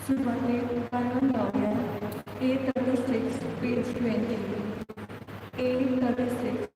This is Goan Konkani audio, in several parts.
सुरवातेक गायन गावया A36, page 20. A36.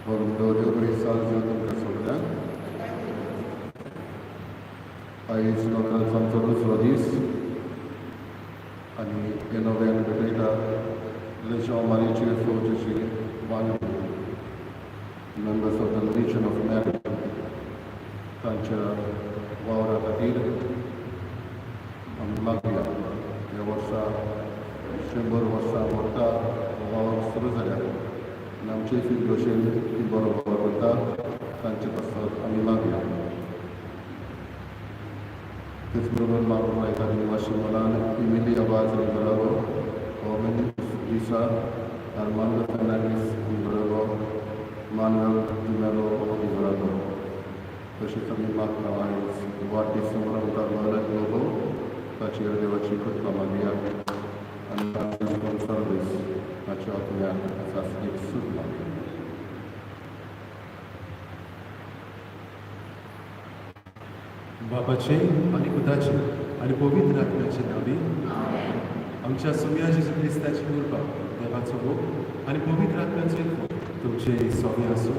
बरोबर देव बरी साल दिवं तुमकां सगळ्यांक. आयज नोव्यानाचो आमचो दुसरो दीस आनी हे नोव्यान भेटयता लेजांव मारियेचे फौजेची वांगडी, members of the Legion of Mary, तांच्या वावरा खातीर आमी मागया. ह्या वर्सा 100 वर्सां व्हरता हो वावर सुरू जाल्या आनी आमचे फिर्गजेन ती बरो वावर करता, तांचे पासत आमी मागया. तेच बरोबर मागून आयता निवासी मनान इमिली आवाज आनी घराबो, ओमेन लिसा, आर्मांदो फेर्नांडीस आनी घराबो, मानुएल डिमेलो आनी घराबो. तशेंच आमी मागता आयज वाडदीस समारंभता लॉरेन लोबो, ताचेर देवाची कृपा मागया आनी फ्रांसीस गोन्साल्वीस हाच्या आत्म्याक सासणीक सूख मागया. बापाचे आनी पुताचे आनी पवित्र आत्म्याचे नांवी. आमच्या सुम्या जेजू क्रिस्ताची कृपा, देवाचो मोग आनी पवित्र आत्म्याचो एकवट तुमचे सोबे आसूं.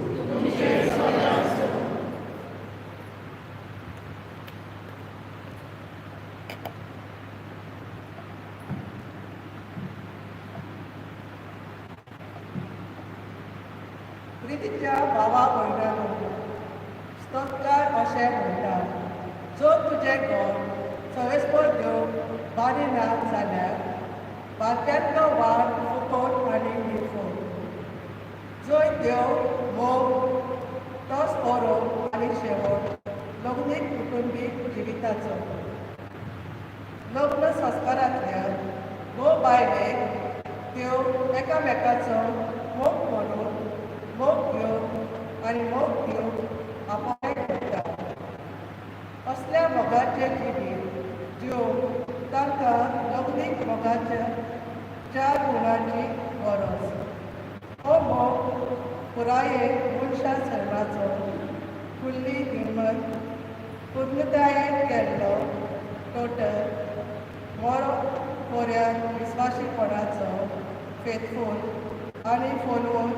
प्रितीच्या भावा भयणांनो, स्तोत्रकार अशें म्हणटा, जर तुजें घर सवेस्पर देव बारिना जाल्यार बारक्यांतलो वाड फुकट आनी निर्फोट. जंय देव मोग तोच ओरो आनी शेवट लग्नीक कुटुंबीक जिविताचो. लग्न संस्कारांतल्यान घोव बायलेक त्यो एकामेकाचो मोग करून, मोग घेवन आनी मोग दिवन आपोवणें करता. असल्या मोगाचें जिवीत जिवन तांकां लग्नीक मोगाच्या चार गुणांची गरज. हो मोग पुरायेन मनशा सैमाचो फुल्ली ह्युमन, पूर्णतायेन केल्लो टोटल, मोरो कोऱ्यान विस्वाशीपणाचो फेथफूल आनी फॉलोवन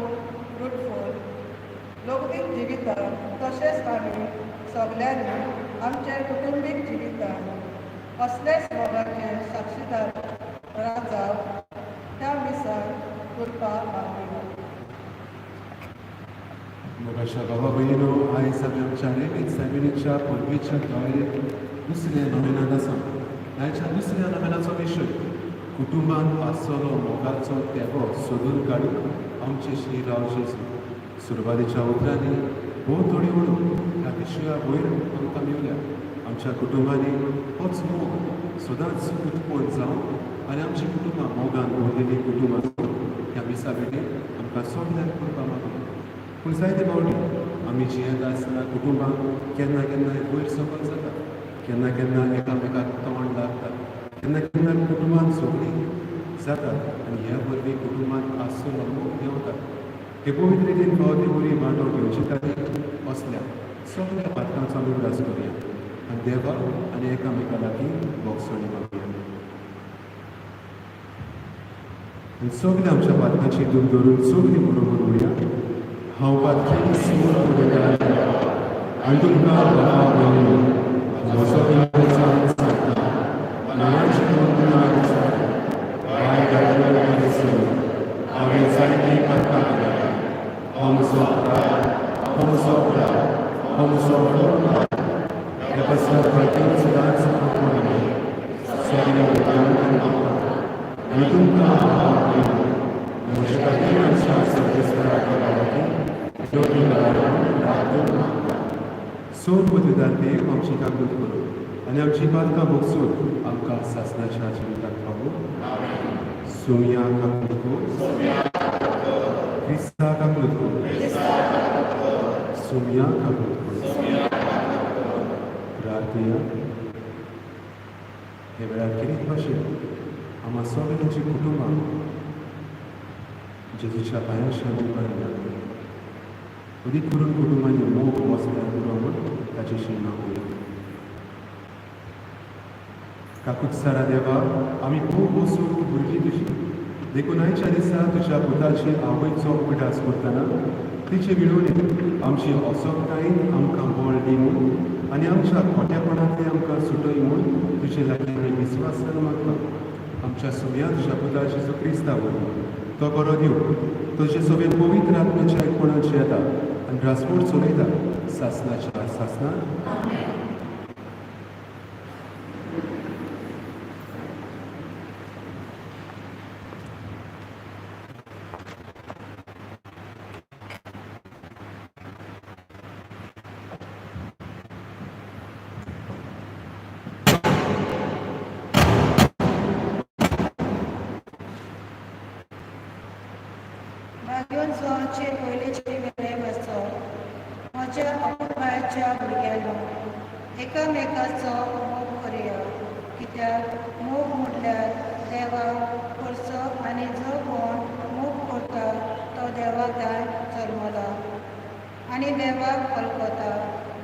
फ्रुटफूल. लग्नीक जिवितांत तशेंच आमी सगल्यांनी आमच्या कुटुंबीक जिवितांत असलेच मोगाचे साक्षीदार जावन त्या मिसान कृपा मागया. मोगाच्या बाबा भयणीनो, आयज आमी आमच्या नेमीत सॅमिनीच्या परबेच्या तयारेक दुसऱ्या नोवेनांत आसा. आयच्या दुसऱ्या नोवेनाचो विशय, कुटुंबांत आसतलो मोगाचो तेंको सोदून काडूंक आमचे श्री राव जेजू. सुरवातीच्या उतरांनी भोव थोडी उडून ह्या विशया वयर आमकां मेवल्या. आमच्या कुटुंबांनी होच मोग सदांच उत्पन्न जावन आनी आमची कुटुंबां मोगान भरलेलीं कुटुंबां आसूं, ह्या मिसा भेटेन आमकां सगल्यांक कृपा मागून. पूण जायते फावटी आमी जियेता आसतना कुटुंबांत केन्ना केन्नाय वयर सकयल जाता, केन्ना केन्ना एकामेकाक तोंड लागता, केन्ना केन्ना कुटुंबांत झगडीं जातात आनी ह्या वरवीं कुटुंबांत आसतलो मोग देंवता. हे पवित्र रितीन फावो ते बरी वांटो घेवचे खातीर असल्या सगल्या पातकांचो आमी उगडास करुया आनी देवा आनी एकामेका लागीं भोगसणी मागया. आनी सगल्या आमच्या पातकांची दूख धरून सगळीं बरोबर उरया. हांव पातकी सूर उलयतां आनी तुमकां भावा भयणीनो म्हजो सांगता, मनाची बाय घातल्या हांवें जायतीं पातकां केल्या. हो म्हजो अपराध, हो म्हजो अपराध, हो म्हजो व्हडलो अपराध. ह्या पासत भक्तीन सदांच पडले सगळ्या भुरग्यांक आनी आमकां आनी तुमकां हांव आपयतां. म्हजे खातीर आमच्या सर्वेस्परा देवा योग्य प्रार्थना मागता. सोर देव आमची काकूत करूं आनी आमची पातकां भोगसून आमकां सासणाच्या जिविताक पावूं. सोम्या काकूत कर, क्रिस्ता काकूत कर, सोम्या काकूत कर. प्रार्थया. हे वेळार कितें भाशेन आम्हा सगळ्यांची कुटुंबां जेजूच्या पांयाच्या दिवपाक लागली. अदीक करून कुटुंबांनी मोग वसल्यार पुरो म्हूण ताचे मागूया. काकूत सारा देवा, आमी खूब वसून भुरगीं तुजी, देखून आयच्या दिसा तुज्या पुताचे आवयचो उगडास करतना तिचे विळवणी आमची असोकतायेन आमकां बळ दी म्हूण आनी आमच्या खोटेपणांतले आमकां सुटय म्हूण तुजे लागीं आमी विस्वासान मागता. आमच्या सुम्या तुज्या पुता जेजू क्रिस्ता वरवीं तो बरो दिव तुजे सगळे पवित्र आत्म्याच्या एकपणाचे येता आनी रासमोड चलयता सासनाच्या सासना. भाग्योत्सवाचे पयलेचे वेळे वाचो. म्हज्या अपुरबायेच्या भुरग्यांनो, एकामेकाचो मोग करुया, कित्याक मोग म्हटल्यार देवाक करचो आनी जो कोण मोग करता तो देवाक जल्मला आनी देवाक वळखता.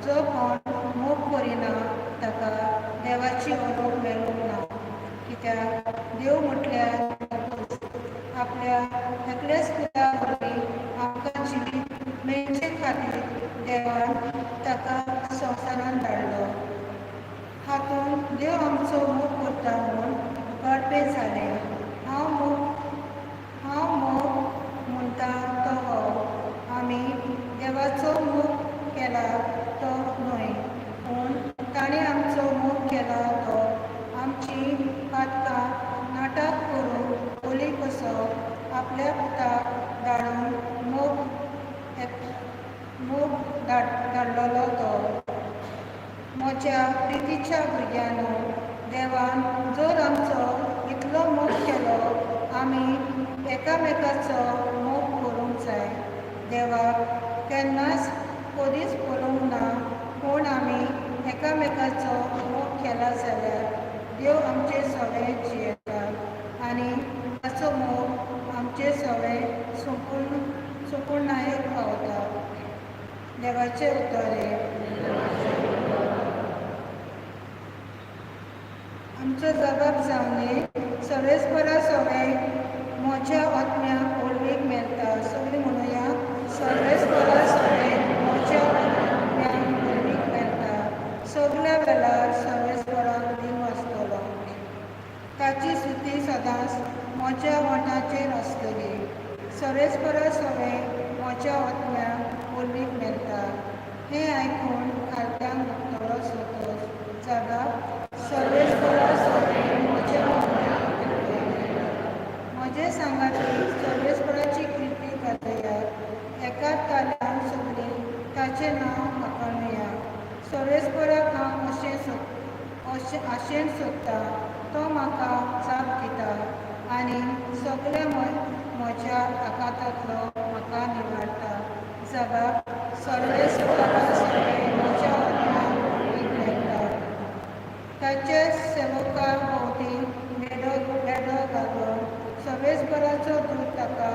जो कोण मोग करिना ताका देवाची वळख मेळूंक ना, कित्याक देव म्हटल्यार मोगूच. आपल्या एकल्याच पुता वरवीं आमकां जिवीत मेळचे खातीर देवान ताका संवसारांत धाडलो. हातूंत देव आमचो मोग करता म्हूण उगाडपें जालें. हांव मोग म्हणटा तो हो, आमी देवाचो मोग केला तो न्हय, पूण ताणें आमचो मोग केला तो आमची पातकां नाटक करून बली कसो आपल्या पुताक धाडून मोग मोग धाडलेलो तो. म्हज्या प्रितीच्या भुरग्यांनो, देवान जर आमचो इतलो मोग केलो, आमी एकामेकाचो मोग करूंक जाय. देवाक केन्नाच कदीच पळोवंक ना, पूण आमी एकामेकाचो मोग केला जाल्यार देव आमचे सगळे जियेता आनी ताचो मोग आमचे सगळे संपूर्णायेक पावता. देवाचें उतर हें. आमचो जबाब जावं सर्वेस्परा सगळे म्हज्या आत्म्याक ओळवीक मेळटा. सगळीं म्हणुया, सर्वेस्परा सगळे म्हज्या आत्म्याक ओळवीक मेळटा. सगल्या वेळार सर्वेस्पराक दिव आसतलो. ताची सुती सदांच म्हज्या वोंठाचेर आसतली. सर्वेस्परा सगळे म्हज्या आत्म्याक ओळवीक मेळटा. हें आयकून खालत्यांक दुखतलो संतोश. जबाब सर्वेस्परा सगळे म्हज्या आत्म्याक ओळवीक मेळटा. म्हजे सांगाती सर्वेस्पराची कृती गाजयात, एकाच ताल्यान सगळीं ताचें नांव वाखाणुया. सर्वेस्पराक हांव अशें आशेन सोदता, तो म्हाका जाप दिता आनी सगळे म्हज्या आकांतांतलो म्हाका निवारता. जबाब सर्वेस्परा सगळे म्हज्या आत्म्याक ओळवीक मेळटा. ताचे सेवका भोंवती बेडो बेडो घालून सर्वेस्पराचो दूत ताका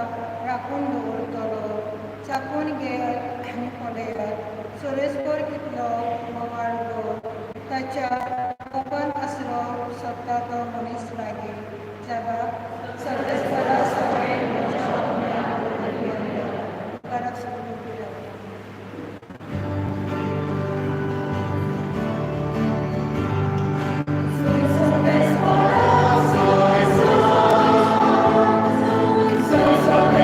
राखून दवरतलो. चाखून घेयात आनी पळयात सर्वेस्पर कितलो बोवाळ गोड. ताच्या कोपान आसरो सोदता तो मनीस लागीं. जबाब सर्वेस्परा सगळे म्हज्या आत्म्याक ओळवीक मेळटा. उपकाराक सगळीं पिराय. Soy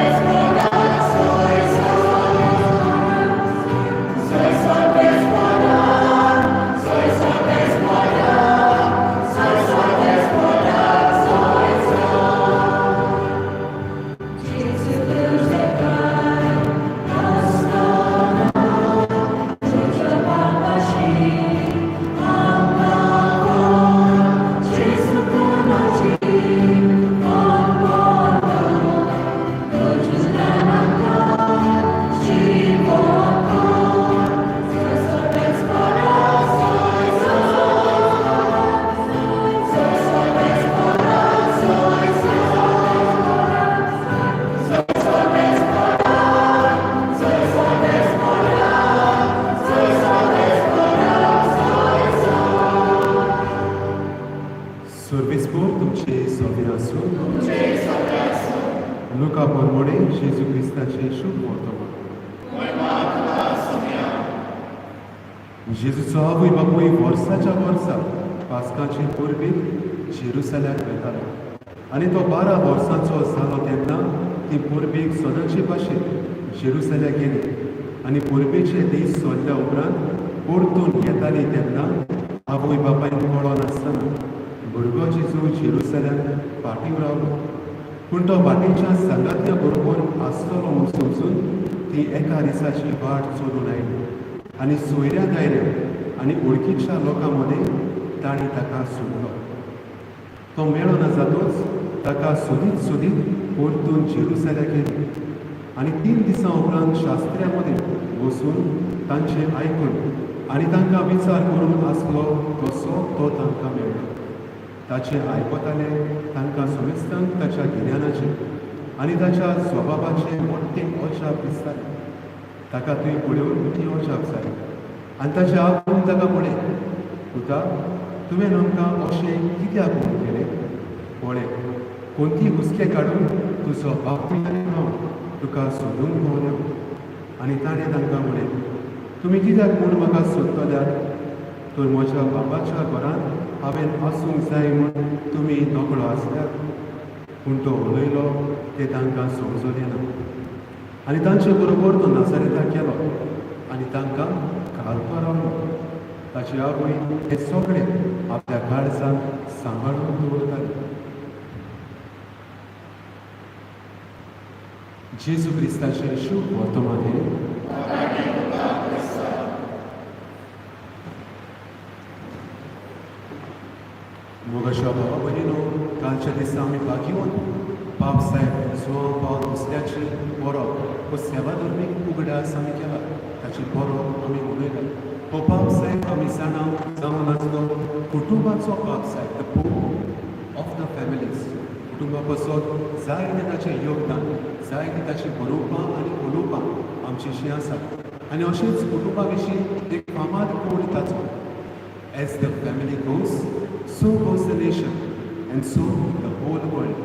तुमचे सगळे आसूं. लुका परमोडे जेजू क्रिस्ताचे शुभ वर्तमान. जेजूचो आवय बापूय वर्साच्या वर्सा पास्काचे परबेक जेरुसल्याक वेतालो आनी तो 12 वर्सांचो जालो तेन्ना ती परबेक सदांचे भाशेन जेरुसल्याक गेली आनी परबेचे दीस सोडल्या उपरांत परतून येताली तेन्ना आवय बापायन कळो नासतना भुरगो जेजू जेरुसल्याक फाटीं रावलो. पूण तो वाटेच्या सांगात्या बरोबर आसतलो म्हूण समजून ती एका दिसाची वाट चलून आयली आनी सोयऱ्या दायऱ्या आनी वळखीच्या लोकां मदें तांणी ताका सोदलो. तो मेळना जातूच ताका सोदीत सोदीत परतून जेरुसल्याक गेली आनी 3 दिसां उपरांत शास्त्र्या मदें बसून तांचें आयकून आनी तांकां विचार करून आसलो तसो तो तांकां मेळ्ळो. ताचें आयकताले तांकां समेस्तांक ताच्या गिन्यानाचें आनी ताच्या स्वभावाचें मोठें अजाप दिसतालें. ताका थंय पळोवन ती अजाप जाली आनी ताच्या आवयन ताका म्हळें, पुता, तुवें आमकां अशें कित्याक म्हूण केलें? पळय, कोणती हुस्के काडून तुजो बापूय आनी हांव तुका सोदूंक पावल्या. आनी ताणें तांकां म्हळें, तुमी कित्याक म्हूण म्हाका सोदतल्यात? तर म्हज्या बाबाच्या घरांत हांवें आसूंक जाय म्हूण तुमी नकळो आसल्यात. पूण तो उलयलो तें तांकां समजलें ना आनी तांचे बरोबर तो नाजारेताक गेलो आनी तांकां घालतो रावलो. ताची आवय हे सगळे आपल्या काळजांत सांबाळून दवरताली. जेजू क्रिस्ताचें शुभ वर्तमान हें. मोगाच्या भावा भयणीनो, कालच्या दिसा आमी भाग्यवंत पाप साहेब जुवांव पावल दुसऱ्याची परब हो सेवा धर्मीक उगडास आमी केला, ताची परब आमी मनयला. हो पाप साहेब आमी जाणा जावन आसलो कुटुंबाचो पाप साहेब, the pope of the families. कुटुंबा पासत जायतें ताचें योगदान, जायतीं ताचीं बरोवपां आनी उलोवपां आमचेशी आसा. आनी अशेंच कुटुंबा विशीं एक फामाद कोड ताचो, "As the family goes, so goes the nation, and so the whole world."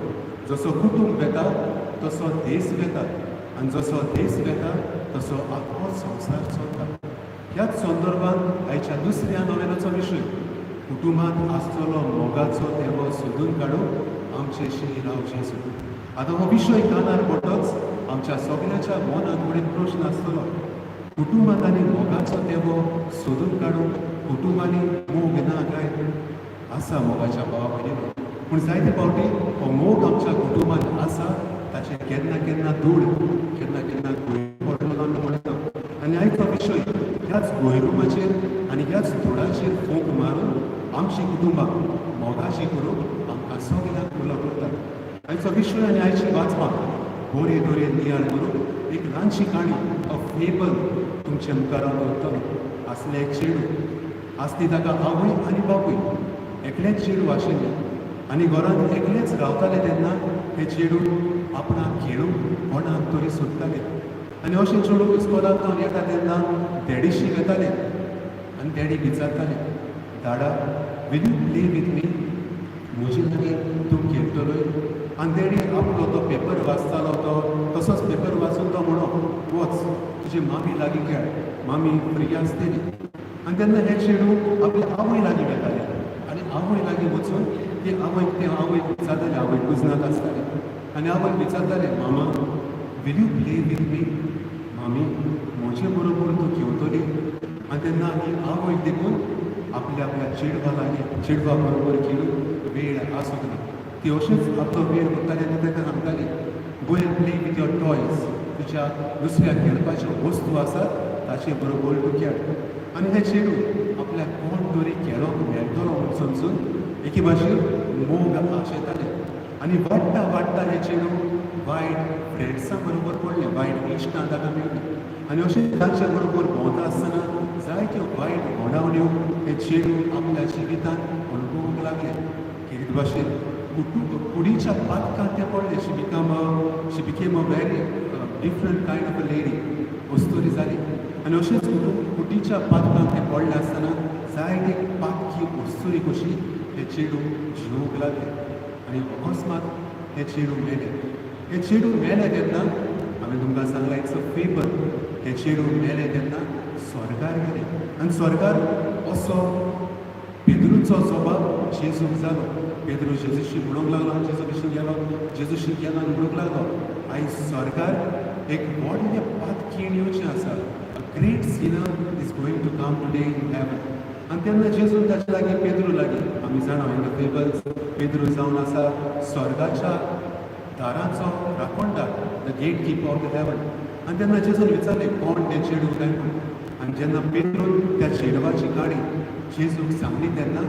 जसो कुटुंब वेता तसो देश वेता आनी जसो देश वेता तसो आखो संवसार चलता. ह्याच संदर्भात आयच्या दुसऱ्या नोवेनाचो विशय कुटुंबांत आसतलो मोगाचो तेवो सोदून काडूंक आमचे राव जेजू. आतां हो विशय कानार पडटच आमच्या सगळ्यांच्या मनांत फुडें प्रश्न आसतलो, कुटुंबांत आनी मोगाचो तेवो सोदून काडूंक कुटुंबांनी मोग ना काय? आसा मोगाच्या भावा भयणीनो, पूण जायते फावटी हो मोग आमच्या कुटुंबांत आसा ताचें केन्ना केन्ना धूळ, केन्ना केन्ना गोंय पडलो आमी पळयता. आनी आयचो विशय ह्याच गोंयरुमाचेर आनी ह्याच धुळाचेर फोंक मारून आमची कुटुंबां मोगाची करूंक आमकां सगळ्यांक उलो करता. आयचो विशय आनी आयची वाचपाक बरे तरेन नियाळ करून एक ल्हानशी काणी, अ फेबल, तुमच्या मुखार हांव दवरतलो. आसलें एक चेडूं आसली, ताका आवय आनी बापूय. एकलेंच चेडूं आशिल्लें आनी घरांत एकलेंच रावतालें. तेन्ना हें चेडूं आपणाक खेळूंक कोणाक तरी सोदतालें आनी अशें चेडूं इस्कोलांतल्यान येता तेन्ना डॅडीशी वेतालें आनी daddy विचारतालें, "Dada, will you play with me? म्हजे लागीं तूं खेळटलोय?" आनी डॅडी आपलो तो पेपर वाचतालो, तो तसोच पेपर वाचून तो म्हणो, "वच, तुजी मामी लागीं खेळ, मामी फ्री आसतली." आनी तेन्ना हें चेडूं आपल्या आवय लागीं वेतालें आनी आवय लागीं वचून ती आवयक तें आवयक विचारतालें. आवय कुजनांत आसतालें आनी आवयक विचारतालें, "Mama, will you play with me? मामी, म्हजे बरोबर तूं खेळटली?" आनी तेन्ना ही आवयक देखून आपल्या आपल्या चेडवा लागीं, चेडवा बरोबर खेळूंक वेळ आसूंक ना. ती अशेंच आपलो वेळ उरताली आनी ताका सांगताली, "Go and play with your toys. तुज्या दुसऱ्या खेळपाच्यो वस्तू आसात ताचे बरोबर तूं खेळ." आनी हें चेडूं आपल्याक कोण तरी खेळोंक मेळटलो म्हूण समजून एके भाशेन मोग आशेतालें. आनी वाडटा वाडटा हें चेडूं वायट फ्रेंड्सां बरोबर पडलें, वायट इश्टां ताका मेळ्ळीं आनी अशें तांचे बरोबर भोंवता आसतना जायत्यो वायट घडावण्यो हें चेडूं आपल्या जिवितांत अणभवूंक लागलें. कितें भाशेन कुटू कुडीच्या पातकांत तें पडलें. She became a very different kind of a lady, अस्तुरी जाली. आनी अशेंच कुटीच्या पातकांत तें पडलें आसतना जायते पातकी अस्तुरी कशी हें चेडूं जिवूंक लागलें. आनी अकस्मात हें चेडूं मेलें. हें चेडूं मेलें तेन्ना हांवें तुमकां सांगलां, it's a fable. हें चेडूं मेलें तेन्ना स्वर्गार गेलें आनी स्वर्गार असो पेद्रूचो जबाब जेजूक जालो. पेद्रू जेजूशी म्हणूंक लागलो, जेजू कशी गेलो, जेजूशी गेलो आनी म्हणूंक लागलो, आयज स्वर्गार एक व्हडलें पातकीण येवचें आसा. A great sinner is going to come today in heaven. आनी तेन्ना जेजून ताचे लागीं, पेद्रू लागीं, आमी जाणा इन the fables Pedro जावन आसा स्वर्गाच्या दाराचो राखणदार, the gate keeper of the heaven. आनी तेन्ना जेजून विचारलें, कोण तें चेडूं काय म्हूण. आनी जेन्ना पेद्रून त्या चेडवाची काणी जेजूक सांगली तेन्ना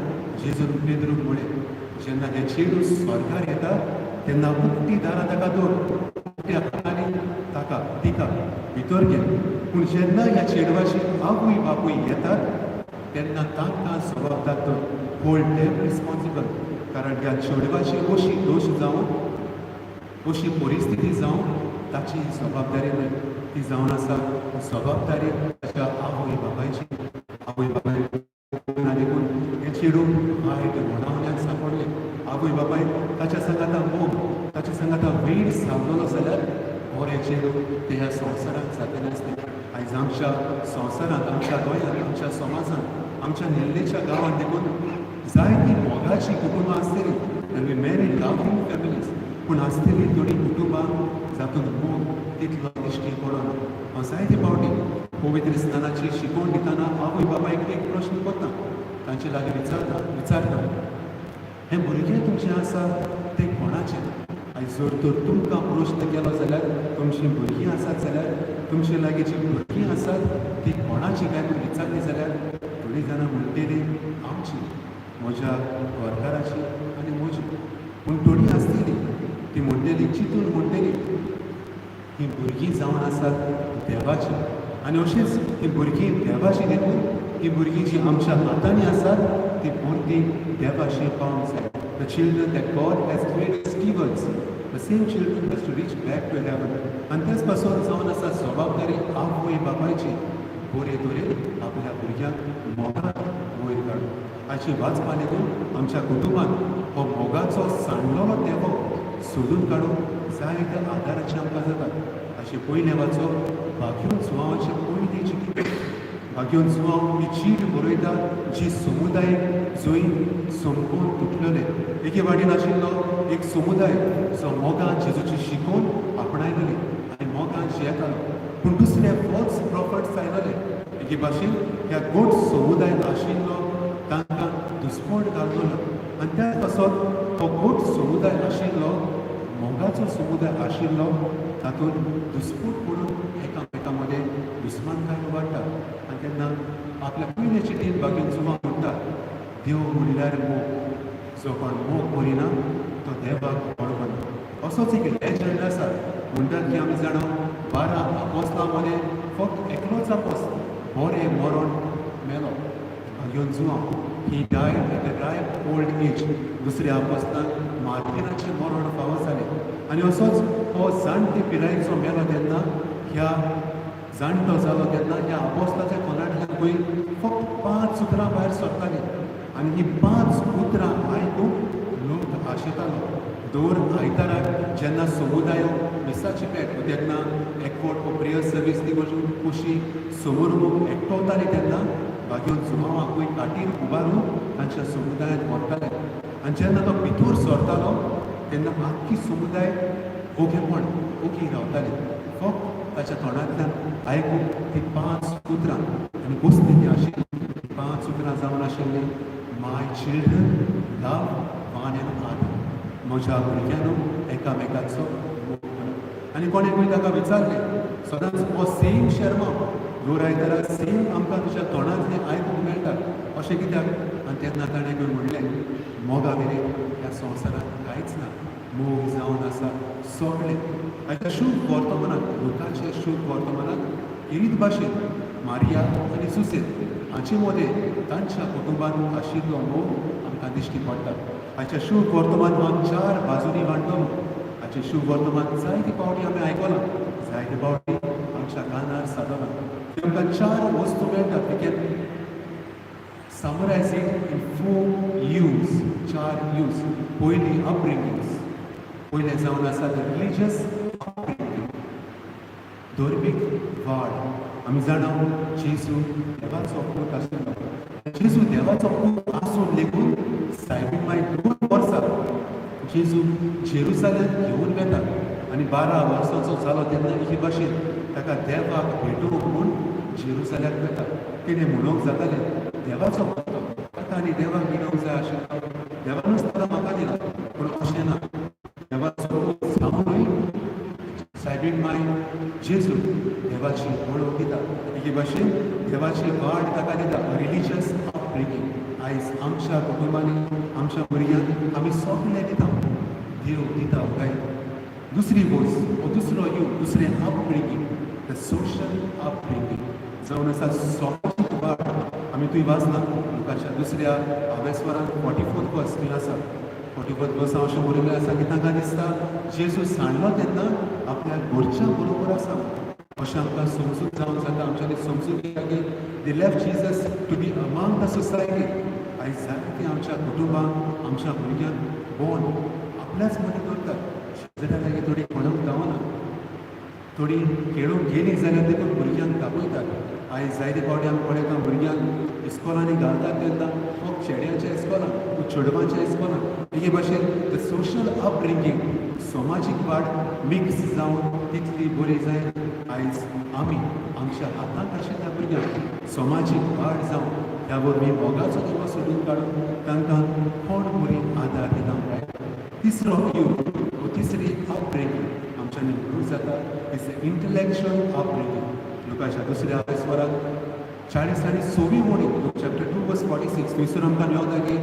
जेजून पेद्रूक म्हळें, जेन्ना हें चेडूं स्वर्गार येता तेन्ना उक्ती दारां ताका दवर, उक्त्या हातांनी ताका तिका भितर घे. पूण जेन्ना ह्या चेडवाची आवय बापूय येतात तेन्ना तांकां जबाबदार धर, होल्ड देम रिस्पॉन्सिबल. कारण ह्या चेडवाची अशी दोश जावन, अशी परिस्थिती जावन ताची जबाबदारी न्हय, ती जावन आसा जबाबदारी ताच्या आवय बापायची. आवय बापाय देखून हें चेडूं वायट घोणावण्याक सांपडलें. आवय बापाय ताच्या सांगाता मोग, ताच्या सांगाता वेळ सारलेलो जाल्यार बरें चेडूं तें ह्या संवसारांत जातलें आसलें. आयज आमच्या संवसारांत, आमच्या गोंयांत, आमच्या समाजांत, आमच्या नेल्लेच्या गांवांत देखून जायतीं मोगाचीं कुटुंबां आसतलीं आनी मेनी लवींग फॅमिलीज, पूण आसतलीं थोडीं कुटुंबां जातूंत मोग तितलो दिश्टी पडना. हांव जायते फावटी पवित्र स्नानाची शिकवण दितना आवय बापायक एक प्रश्न करता, तांचे लागीं विचारता, हें भुरगें तुमचें आसा तें कोणाचें? आयज जर तर तुमकां प्रश्न केलो जाल्यार, तुमचीं भुरगीं आसात जाल्यार, तुमचे लागीं जीं भुरगीं आसात तीं कोणाचीं काय म्हूण विचारलीं जाल्यार थोडीं जाणां म्हणटलीं, आमची, म्हज्या घरकाराची आनी म्हजी. पूण थोडीं आसतलीं ती म्हणटलीं, चिंतून म्हणटलीं, हीं भुरगीं जावन आसात देवाचीं. आनी अशींच हीं भुरगीं देवाचीं देखून हीं भुरगीं जीं आमच्या हातांनी आसात ती भुरगीं देवाशी पावंक जाय. The children that God has made stewards, the same children has to reach back to heaven. आनी तेच पासून जावन आसा जबाबदारी आवय बापायची बरे तरेन आपल्या भुरग्यांक मोगान वयर काडून. हाची वाचपा देखून आमच्या कुटुंबान हो मोगाचो सांडलेलो तेवो सोदून काडून जायत्या आदाराचे आमकां जाता. हाचे पयलें वाचप बाग्योन जुवांवाचे पयली चिटी. बाग्योन जुवांव ही चीट बरयता जी समुदाय जंय संपून तुटलेले. एके वाटेन आशिल्लो एक समुदाय जो मोगान जेजूची शिकोवन आपणायलेली आनी मोगान जियेतालो, पूण दुसरे फॉल्स प्रॉफट्स आयलेले. एके भाशेन ह्या गोट समुदाय आशिल्लो तांकां दुस्पण घालतलो. आनी त्या पासत हो गोट समुदाय आशिल्लो, मोगाचो समुदाय आशिल्लो, तातूंत दुस्पूट पडून एकामेकां मदें दुस्मानकाय वाडटा. आनी तेन्ना आपल्या पयले चिटीन बागेन जुवां म्हणटा, देव म्हणल्यार मोग, जो कोण मोग करिना तो देवाक वळखना. असोच एक लेजंड आसा. म्हणटात की आमी जाणा, 12 आपोस्तां मदें फक्त एकलोच आपोस्त बरें मरण मेलो, बाग्योन Joao. He died at a ripe old age. दुसऱ्या आपोस्तांक मार्टिनाचें मरण फावो जालें. आनी असोच हो जाणटे पिरायेचो मेलो तेन्ना, ह्या जाणटो जालो तेन्ना ह्या आपोस्ताच्या तोंडांतल्यान पळय फक्त पांच उतरां भायर सरतालीं आनी हीं पांच उतरां आयकून लोक आशेतालो. दर आयताराक जेन्ना समुदाय मिसाची पेट तेन्ना एकवट प्रेयर सर्वीस ती कशी समोर एकटवताली तेन्ना बागेवन जुवांवाकूय काटीर उबारून तांच्या समुदायांत व्हरताले. आनी जेन्ना तो भितर सरतालो तेन्ना आख्खी समुदाय ओगेपण ओगी रावताली, फक्त ताच्या तोंडांतल्यान आयकूंक ती पांच उतरां. आनी कसली ती आशिल्ली पांच उतरां जावन आशिल्लीं? My children, love one another. म्हज्या भुरग्यांनो, एकामेकाचो मोग करात. आनी कोणें ताका विचारलें, सदांच हो सेम शेर्मांव दर आयतारा सेम आमकां तुज्या तोंडांतलें आयकूंक मेळटा, अशें कित्याक? आनी तेन्ना ताणें खंय म्हणलें, मोगा विरेक ह्या संवसारांत कांयच ना, मोग जावन आसा सगळें. आतां शुभ वर्तमानात, लुकाचे शुभ वर्तमानात इरीत भाशेन मारिया आनी जुसेफ हांचे मदें तांच्या कुटुंबांत आशिल्लो मोग आमकां दिश्टी पडटा. हाचें शुभ वर्तमान हांव चार बाजूंनी वांट्टलो. हाचें शुभ वर्तमान जायते फावटी आमी आयकलां, जायते फावटी आमच्या कानार सादलां. आमकां चार वस्तू मेळटात. We can Summarize it in four U's, चार यूज. पयली अपब्रिंगिंग्स. पयलें जावन आसा the religious upbringing, धर्मीक वाड. आमी जाणा, जेजू देवाचो पूत आशिल्लो. जेजू देवाचो पूत आसून लेगून सायबीण माय 2 वर्सां जेजू जेरुजालेम घेवन वेता आनी 12 वर्सांचो जालो तेन्ना एके भाशेन ताका देवाक भेटोवंक म्हूण जेरुजाल्याक वेता. तेणें म्हणूंक जातालें, देवाचो पूत, ताका आनी देवाक मेळोवंक जाय आशिल्लो, देवानूच ताका म्हाका दिला. पूण अशें ना. देवाचो पूत जावनूय सायबीण माय जेजू देवाची वळख दिता. एके भाशेन देवाची वाड ताका दिता, रिलिजियस अपब्रिंगींग. आयज आमच्या कुटुंबांनी आमच्या भुरग्यांक आमी सगळें दिता, देव दिता काय? दुसरी वस्त ओ दुसरो you, दुसरें अपब्रिंगींग, the social upbringing जावन आसा समाजीक वाड. आमी थंय वाचना, लुकाच्या दुसऱ्या आवेस्वरान 44th वर्स थंय आसा. 44th वर्स हांव अशें बरयल्लें आसा की तांकां दिसता जेजू सांडलो तेन्ना आपल्या घरच्या बरोबर आसा अशें आमकां समजून जावन जाता. आमच्यांनी समजून घेता की they left Jesus to be among the society. आयज जायते आमच्या कुटुंबांक, आमच्या भुरग्यांक बोन आपल्याच मदीं दवरतात. शेजऱ्या लागीं थोडी कोणाक गावना. थोडी खेळूंक गेलीं जाल्यार देखून भुरग्यांक तापयतात. आयज जायते फावटी आमी पळयता, भुरग्यांक इस्कॉलांनी घालतात तेन्ना फक्त चेड्यांच्या इस्कॉलान, चेडवांच्या इस्कॉलान. एके भाशेन the social upbringing, समाजीक वाड मिक्स जावन तितली बरी जाय. आयज आमी आमच्या हातांत आशिल्ल्या भुरग्यांक समाजीक वाड जावन ह्या वरवीं मोगाचो देवा सोदून काडून तांकां कोण बरी आदार दिता काय? तिसरो you, तिसरी अपब्रिंगींग आमच्यांनी म्हणूंक जाता is the intellectual upbringing. लुकाच्या दुसऱ्या स्वरात 46वी ओळी, chapter 2 verse 46, थंयसर आमकां मेवता की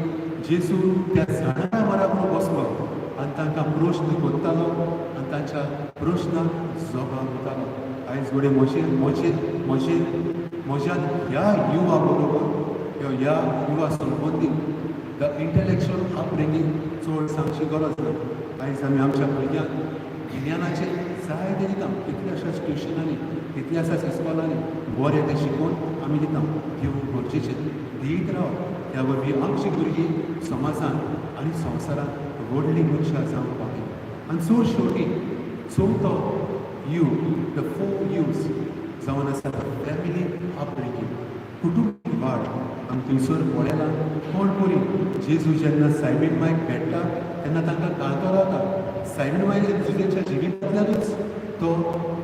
जेजू त्या झाडां बराबर बसलो आनी तांकां प्रश्न करतालो आनी तांच्या प्रश्नाक जबाब दितालो. आयज घडये म्हजे म्हजे म्हजे म्हज्यान ह्या युवा बरोबर ह्या युवा संबंदीत the intellectual upbringing चड सांगची गरज ना. आयज आमी आमच्या भुरग्यांक गिन्यानाचें जायते दिता. कितल्याशाच ट्युशनांनी, कितल्याशाच इस्कॉलांनी बरें तें शिकोवन आमी दिता. दिवंक गरजेचें, दीत रावप. त्या वरवीं आमची भुरगीं समाजांत आनी संवसारांत व्हडलीं मनशां जावंक पावतलीं. आनी चड शेवटी चवथो you, the four use जावन आसा फॅमिली अपब्रिंगींग, कुटुंबीक वाड. आमी थंयसर पळयलां, कोण परी जेजू जेन्ना सायबीण मायक भेट्टा तेन्ना तांकां कांतो रावता. सायबीण माय जेजूच्या जिवितांतल्यानूच तो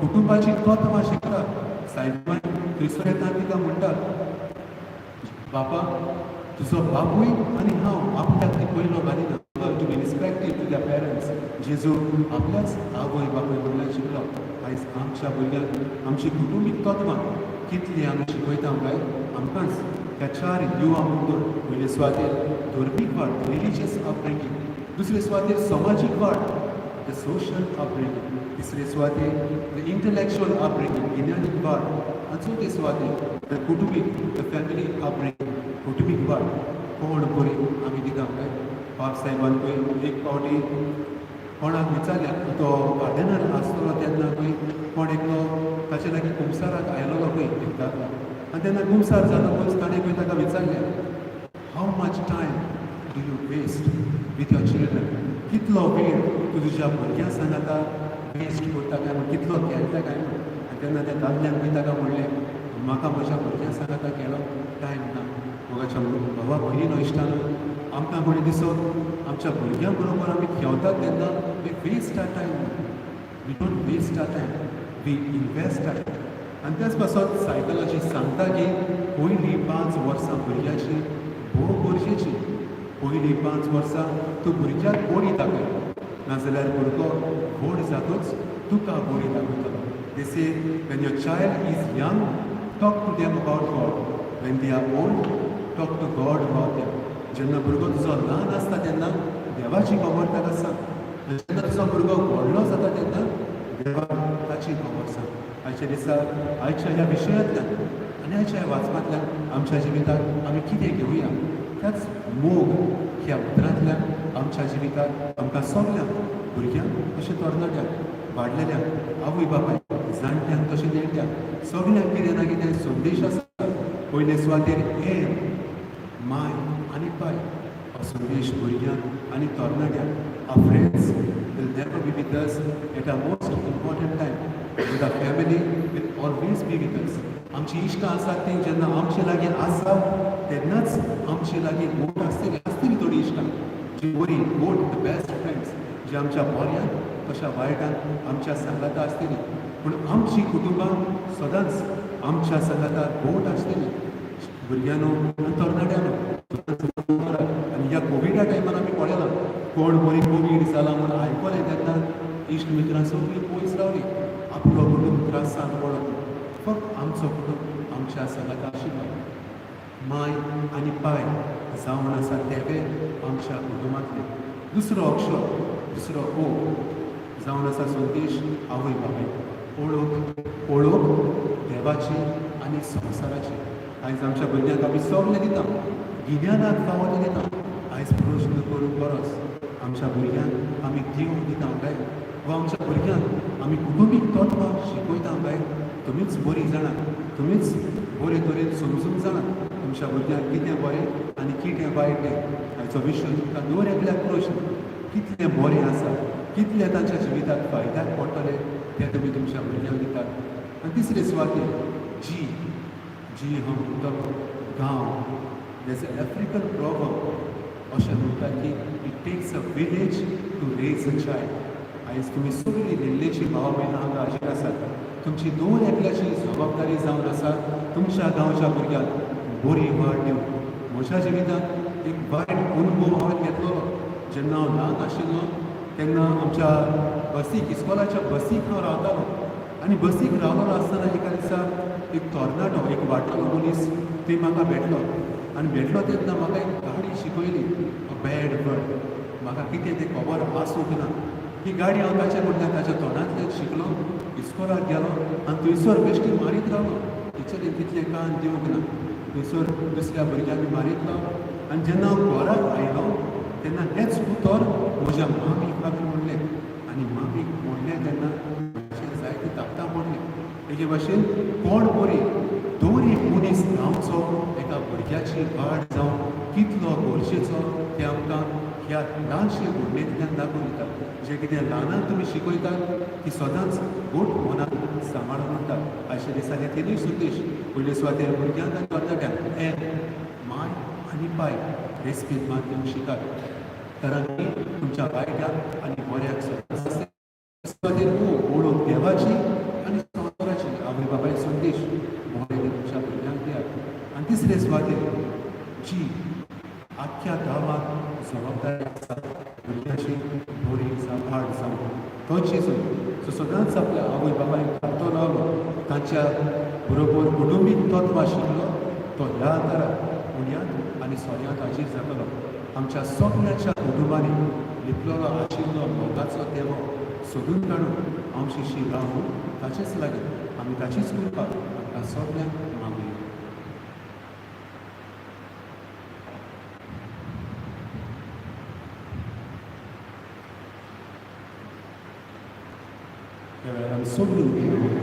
कुटुंबाची तत्वां शिकता. सायबीण माय थंयसर येता, तिका म्हणटा, बापा, तुजो बापूय आनी हांव आपल्याक ती पयलो घालिना. To be respective to their parents. जेजू आपल्याच आवय बापूय कडल्यान शिकलो. आयज आमच्या भुरग्यांक आमची कुटुंबीक तत्वां कितली आमी शिकयता काय? आमकांच ह्या चार युवा मुद्दो, पयले सुवातेर धर्मीक वाड, रिलिजियस अपब्रिंगींग, दुसरे सुवातेर समाजीक वाड, the social upbringing, तिसरे सुवातेर the intellectual upbringing, गिन्यानीक वाड, आनी चवथे सुवातेर the कुटुंबीक, the family upbringing, कुटुंबीक वाड कोण बरी आमी दिता काय? बाब साहेबान पळय एक फावटी कोणाक विचारल्या, तो गार्डनार आसतलो तेन्ना पळय कोण एकलो ताचे लागीं कुमसाराक आयलोलो पळय एकदां. आनी तेन्ना कुमसार जातकूच ताणें पळय ताका विचारलें, "How much time do you waste with your children? कितलो वेळ तूं तुज्या भुरग्यां सांगाता वेस्ट करता काय म्हूण, कितलो खेळटा काय म्हूण?" आनी तेन्ना त्या दादल्यान पळय ताका म्हणलें, म्हाका म्हज्या भुरग्यां सांगाता खेळोंक टायम ना. मोगाच्या भावा भयणीनो, इश्टानो, आमकां कोणी दिसत आमच्या भुरग्यां बरोबर आमी खेळतात तेन्ना we waste our time. We don't waste our time, we invest our time. आनी त्याच पासत सायकोलॉजी सांगता की पयलीं 5 वर्सां भुरग्याची भोव गरजेची. पयलीं 5 वर्सां तूं भुरग्याक बोडी दाखय, नाजाल्यार भुरगो व्हड जातूच तुका बोडी दाखयतलो. They say, when your child is young, talk to them about God. When they are old, talk to God about them. जेन्ना भुरगो तुजो ल्हान आसता तेन्ना देवाची खबर ताका सांग आनी जेन्ना तुजो भुरगो व्हडलो जाता तेन्ना देवाक ताची खबर सांग. आयच्या दिसा आयच्या ह्या विशयांतल्यान आनी आयच्या ह्या वाचपांतल्यान आमच्या जिविताक आमी कितें घेवया? त्याच मोग ह्या उतरांतल्यान आमच्या जिविताक आमकां सगल्यांक, भुरग्यांक तशें तरणाट्यांक, वाडलेल्यांक, आवय बापायक, जाणट्यांक तशें नेणट्यांक, सगल्यांक कितें ना कितें संदेश आसा. पयले सुवातेर एम. माय आनी पाय हो संदेश भुरग्यांक आनी तरणाट्यांक. Our friends will never be with us at our most important time, but our family will always be with us. आमची इश्टां आसात ती जेन्ना आमचे लागीं आसा तेन्नाच आमचे लागीं घोट आसतली. आसतली थोडीं इश्टां जी बरी घोट, the best friends, जी आमच्या बऱ्यान तशा वायटान आमच्या सांगाता आसतली, पूण आमची कुटुंबां सदांच आमच्या सांगाता घोट आसतली. भुरग्यांनो आनी तरणाट्यांनो, आनी ह्या कोविडा टायमार आमी पळयलां, कोण बरी कोवीड जाला म्हूण आयकलें तेन्ना इश्ट मित्रां सगळीं पयस रावलीं, आपलो कुटूंब त्रासान पडत. फक्त आमचो कुटूंब आमच्या सांगाता आशिल्लो. माय आनी पाय जावन आसा तेवे आमच्या कुटुंबांतले. दुसरो अक्षर, दुसरो ओ जावन आसा संदेश आवय बापाय. ओळख, ओळख देवाची आनी संवसाराची. आयज आमच्या भुरग्यांक आमी सगळें दिता, गिन्यानाक फावो तें दिता. आयज प्रश्न करूंक गरज, आमच्या भुरग्यांक आमी देव दिता काय वा आमच्या भुरग्यांक आमी कुटुंबीक तत्वां शिकयता काय? तुमीच बरीं जाणात, तुमीच बरे तरेन समजूंक जाणात तुमच्या भुरग्यांक कितें बरें आनी कितें वायट तें. हाचो विशय तुमकां दर एकल्याक प्रश्न कितलें बरें आसा, कितलें तांच्या जिविताक फायद्याक पडटलें तें तुमी तुमच्या भुरग्यांक दितात. आनी तिसरे सुवातेर जी, जी हांव म्हणटलो गांव. There's an African proverb अशें म्हणटा की it takes a village to raise a child. आयज तुमी सगळीं नेल्लेची भाव भयणां हांगा हाजीर आसात. तुमची दोन एकल्याची जबाबदारी जावन आसा तुमच्या गांवच्या भुरग्यांक बरी वाड दिवंक. म्हज्या जिवितांत एक वायट अनुभव हांवें घेतलेलो. जेन्ना हांव ल्हान आशिल्लो तेन्ना आमच्या बसीक, इस्कोलाच्या बसीक हांव रावतालो आनी बसीक रावलेलो आसतना एका दिसा एक तरणाटो, एक वाडटलो मनीस थंय म्हाका भेटलो आनी भेटलो तेन्ना म्हाका एक गाडी शिकयली, अ बॅड वर्ड. म्हाका कितें तें खबर आसूंक ना. ही गाडी हांव ताच्या कडल्यान, ताच्या तोंडांतल्यान शिकलो. इस्कोलाक गेलो आनी थंयसर बेश्टी मारीत रावलो. टिचरीन तितलें कान दिवंक ना. थंयसर दुसऱ्या भुरग्यांक मारीत रावलो आनी जेन्ना हांव घराक आयलो तेन्ना हेंच उतर म्हज्या मामीक हांवें म्हणलें आनी मामीक म्हणलें तेन्ना म्हजेर जायतीं थापटां पडलीं. एके भाशेन कोण बरी दर एक मनीस गांवचो एका भुरग्याची वाड जावं कितलो गरजेचो तें आमकां ह्या ल्हानशे घडणेंतल्यान दाखोवन दिता. जें कितें ल्हानान तुमी शिकयतात ती सदांच घट मनान सांबाळून उरता. आयच्या दिसांनी तिनूय संदेश, पयले सुवातेर भुरग्यांक आनी तरणाट्यांक, एन माय आनी पाय, रेस्पेद मात शिकात, कारण ती तुमच्या वायटाक आनी बऱ्याक सदांच. सुवातेर वळख देवाची आनी संवसाराची, आवय बापाय संदेश बरें ते तुमच्या भुरग्यांक दियात. आनी तिसरे सुवातेर जी, आख्ख्या गांवाक जबाबदारी आसा भुरग्याची बरी सांबाळ जावं. तो जेजू जो सदांच आपल्या आवय बापायक थापटो लावलो, तांच्या बरोबर कुटुंबीक तत्वां शिकलो, तो ह्या आदाराक उण्यांत आनी सोऱ्यांत हाजीर जातलो. आमच्या सगळ्यांच्या कुटुंबांनी लिपलेलो आशिल्लो मोगाचो देवो सोदून काडून आमची रावून ताचेच लागीं आमी ताचीच कृपा आमकां सगळ्यांक मागुया. ह्या वेळार आमी सगळीं उबीं रावया.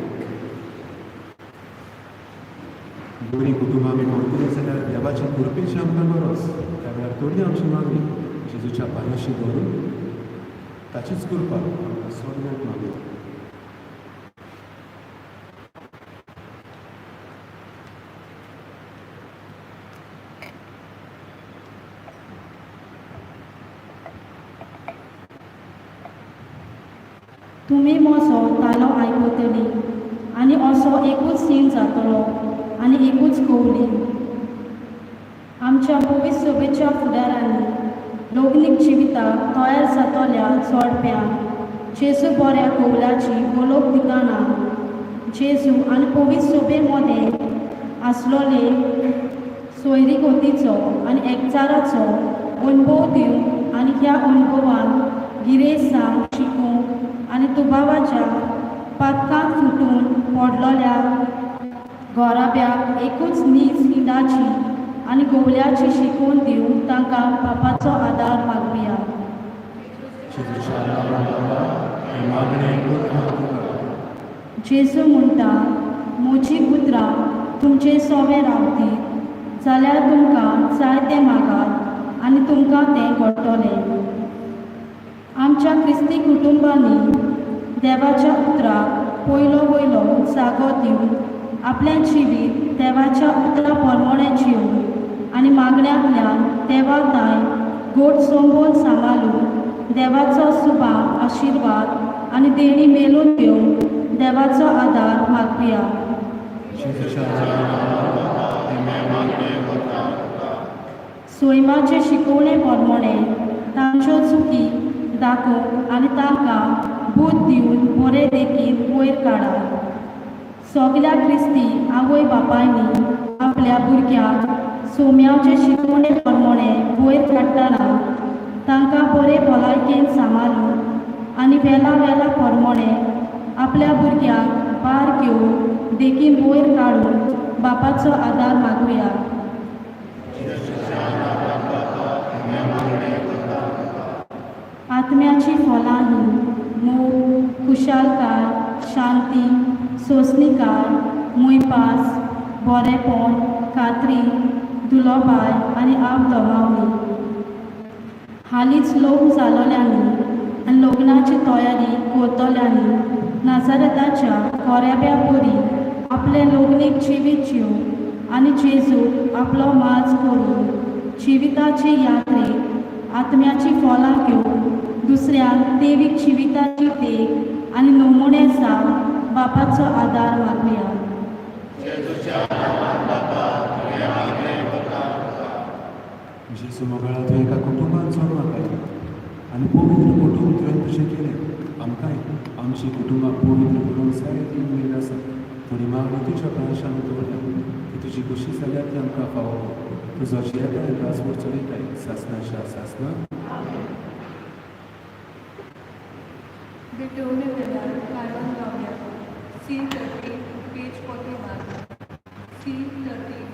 बरीं कुटुंबां आमी करतलीं जाल्यार देवाचे कृपेची आमकां गरज. त्या वेळार थोडी आमची मागणी जेजूच्या पांयाशी दवरून ताचीच कृपा आमकां सगळ्यांक मागुया. तुमी म्हजो तालो आयकतली आनी असो एकूच सीन जातलो आनी एकूच कवली. आमच्या पवित्र सभेच्या फुडारांनी लग्नीक जिविताक तयार जातल्या जोडप्यांक जेजू बऱ्या कवलाची वळख दितना जेजू आनी पवित्र सभे मदें आसलोले सोयरीगतीचो आनी एकचाराचो अणभव दिवंक आनी ह्या अणभवान गिरेसांक शिकूंक आनी दुबावाच्या पातकांत फुटून पडलोल्या घराब्याक एकूच नीज हिंडाची आनी गोवल्याची शिकवण दिवंक तांकां बापाचो आदार मागुया. जेजूच्या नांवान बाबा, हें मागणें आयकून तुका. जेजू म्हणटा, म्हजी उतरां तुमचे सोवे रावतीत जाल्यार तुमकां जाय तें मागात आनी तुमकां तें घडटलें. आमच्या क्रिस्ती कुटुंबांनी देवाच्या उतराक पयलो वयलो जागो दिवन आपलें जिवीत देवाच्या उतरा प्रमाणें जिवन आनी मागण्यांतल्यान देवा ताय गोड सोंबोन सांबाळून देवाचो सुबा आशिर्वाद आनी देणी मेलोवन घेवन देवाचो आदार मागुया. सैमाचे शिकोवणे प्रमाणे तांच्यो चुकी दाखोवंक आनी तांकां बूद दिवन बरे देखीन वयर काडात. सगल्या क्रिस्ती आवय बापायनी आपल्या भुरग्यांक सोम्याचे शिकोवणे प्रमाणे वयर काडटना तांकां बरे भलायकेन सांबाळून आनी वेला वेला प्रमाणे आपल्या भुरग्यांक भार घेवन देखीन वयर काडून बापाचो आदार मागुया. आत्म्याची फलां ही मोग, खुशालकाय, शांती, सोंसणीकाय, मुयपास, बरेपण, खात्री, दुलोबाय आनी आपदमावणी. हालींच लग्न जालोल्यांनी आनी लग्नाची तयारी करतल्यांनी नाजारेताच्या कोऱ्याब्या परी आपलें लग्नीक जिवीत जिवन आनी जेजूक आपलो माज करून जिविताचे यात्रेक आत्म्याची फलां घेवन दुसऱ्यांक देवीक जिविताची देख आनी नमुने जावन बापाचो आदार मागुया. जेजू मोगाळा, तुवें एका कुटुंबान जल्माक आयलो आनी पवित्र कुटुंब तुवें तुजें केलें. आमकांय आमची कुटुंबां पवित्र करूंक जाय ती उमेद आसा. थोडी मागणी तुज्या प्रांशान दवरल्या ती तुजी खोशी जाल्यार ती आमकां फावो. तुजो जियेता आनी राजवट चलयताय सासनाच्या सासनाक. भेटवणे वेळार काळोन गावया. C 13, page 41. C 13.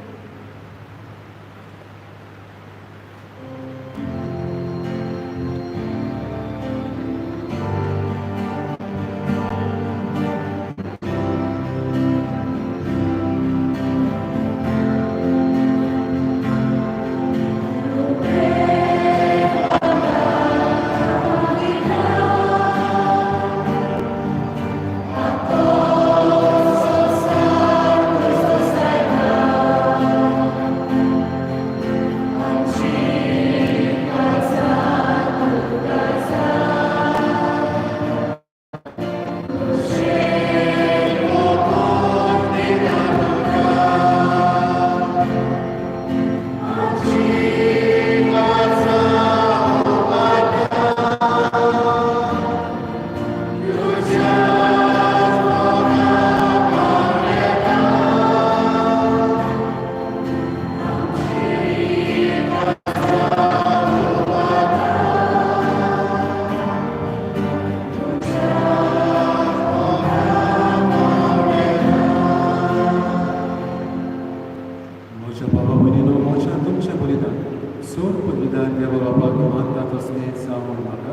म्हज्या बाबा भयणीनो, म्हज्या तुमच्या बलिदान सोड पदवीदार देवा बापाक मानता तसलें जावं म्हूण म्हाका.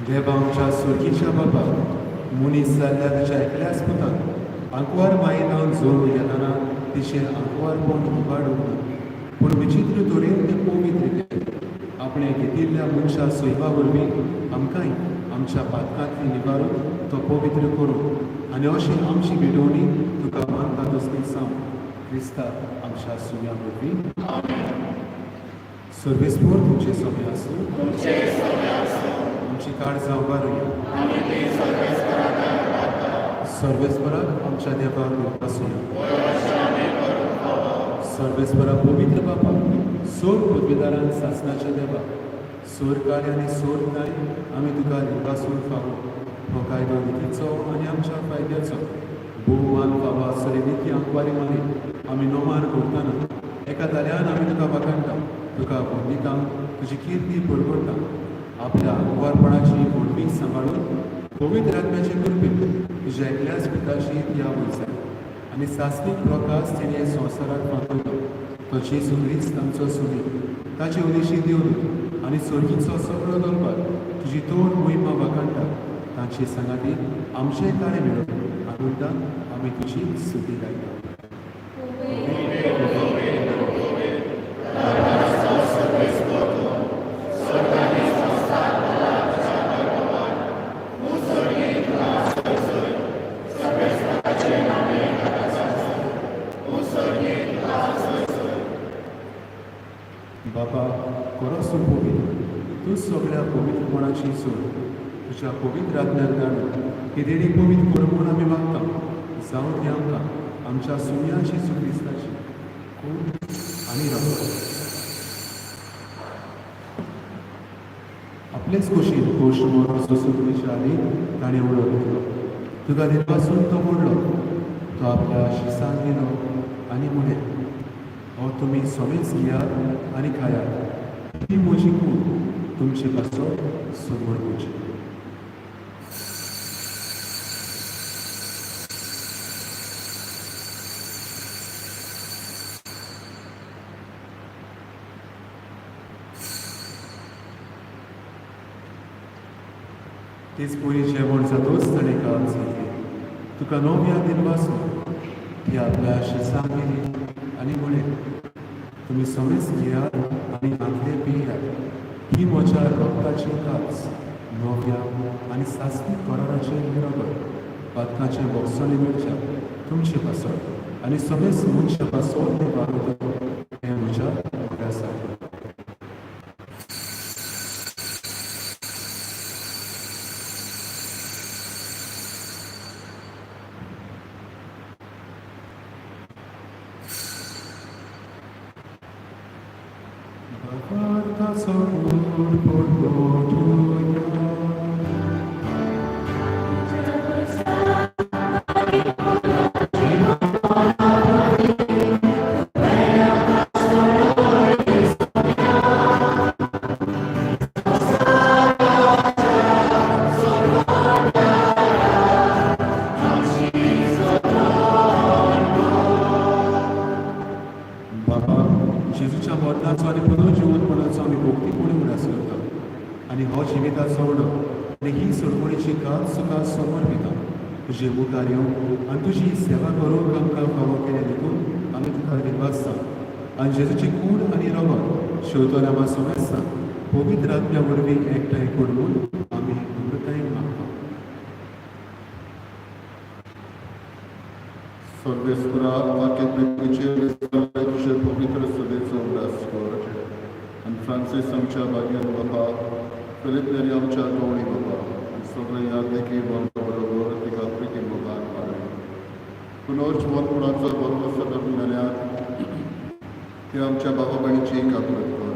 देवा आमच्या सुर्गीच्या बाबा, मनीस जाल्ल्या तुज्या एकल्याच पुतान आंकवार मायेन जल्म घेतना तिचें आंकवारपण इबाडूंक ना, पूण विचित्र तरेन तें पवित्र केलें. आपणें घेतिल्ल्या मनशा सैमा वरवीं आमकांय आमच्या पातकांतली निवारून तो पवित्र करूं आनी अशी आमची भेटवणी तुका मानता तसली जावं क्रिस्ता आमच्या सुम्या वरवीं. सर्वेस्पोर तुमचे सोमे आसूं. आमची काळजां उबारुया. सर्वेस्पराक आमच्या देवाक दिवपासूया. सर्वेस्परा पवित्र बापा, सोर पदवीदारान सासनाच्या देवा, सोर कार्य आनी सोर काय आमी तुका रिपासून फावो. हो कायदो नितीचो आनी आमच्या फायद्याचो भोवमान फावो आसले निती आंकवारी मारी आमी नोमान करतना एका ताल्यान आमी तुका वाखाणटा, तुका वंदिता, तुजी किर्ती परगडटा. आपल्या आंकवारपणाची व्हडवीक सांबाळून पवित्र आत्म्याचे कृपेन तुज्या एकल्याच पिताची ती आवय जाय आनी सासणीक प्रकाश तिणें संवसाराक पातळलो तो जेजू क्रिस्त आमचो सुमी. ताचे उदेशी देवदूत आनी सर्गीचो सगळो दरबार तुजी तोड मोहिमा वाखाणटा. तांचे सांगाती आमचें कार्य मेळून आनंदान आमी तुजी स्तुती गायता. बाबा खरोच तूं पवित्र, तूं सगळ्या पवित्रपणाची सोड. तुज्या पवित्र आत्म्याक धाडून ही देणी पवित्र कर म्हूण आमी मागता. जावं ती आमकां आमच्या सुम्या जेजू क्रिस्ताची कूड आनी रगत. आपलेच कुशीन कोश मरो सोसूंक आदी ताणें उडो घेतलो. तुका दिलवासून तो मोडलो. तो आपल्या शिसांक दिलो आनी म्हणलें, हो तुमी समेच घेयात आनी खायात. ही म्हजी कूड तुमचे पासत समर्पूची. तेच परी जेवण जातोच ताणें काळज घेतली. तुका नव्या दिलवासून ती आपल्या शिसांक दिली आनी म्हणलें, तुमी समेच घेयात आनी हांतले पियात. ही म्हज्या रक्ताची काज, नव्या आनी सासणीक कराराचें हें रगत. पातकाचें भोगसणें मेळच्या तुमचे पासत आनी समेच मनशा पासत तें वाडोवता. हें म्हज्या अभ्यासाक. भावार्थाचो कूड पडलो. बाबा, जेजूच्या मरणाचो आनी पुनर्जिवनपणाचो आमी भक्तीपणी उगडास करता आनी हो जिविताचो उडो आनी ही सोडवणीची काज तुका समर्पिता. तुजे मुखार येवन आनी तुजी सेवा करूंक आमकां फावो केलें देखून आमी तुका दिनवासता आनी जेजूची कूड आनी रगत शेवतोल्या आमकां समजता पवित्र आत्म्या वरवीं एकठांय कर म्हूण आमी नम्रतायेन मागता. सर्वेस्परा, वाक्यप्रेमीचेर तुजे पवित्र सभेचो उगडास कर आनी फ्रांसीस आमच्या भाग्यान बापा, फिलीप नेरी आमच्या गवळी बापा आनी सगळे याद वर्गा बरोबर तिका प्रिती मोगान वाडय. पुनर्जिवनपणाचो बरोबर करून मेल्यात ते आमच्या बाबा भयणीची काकुळट कर.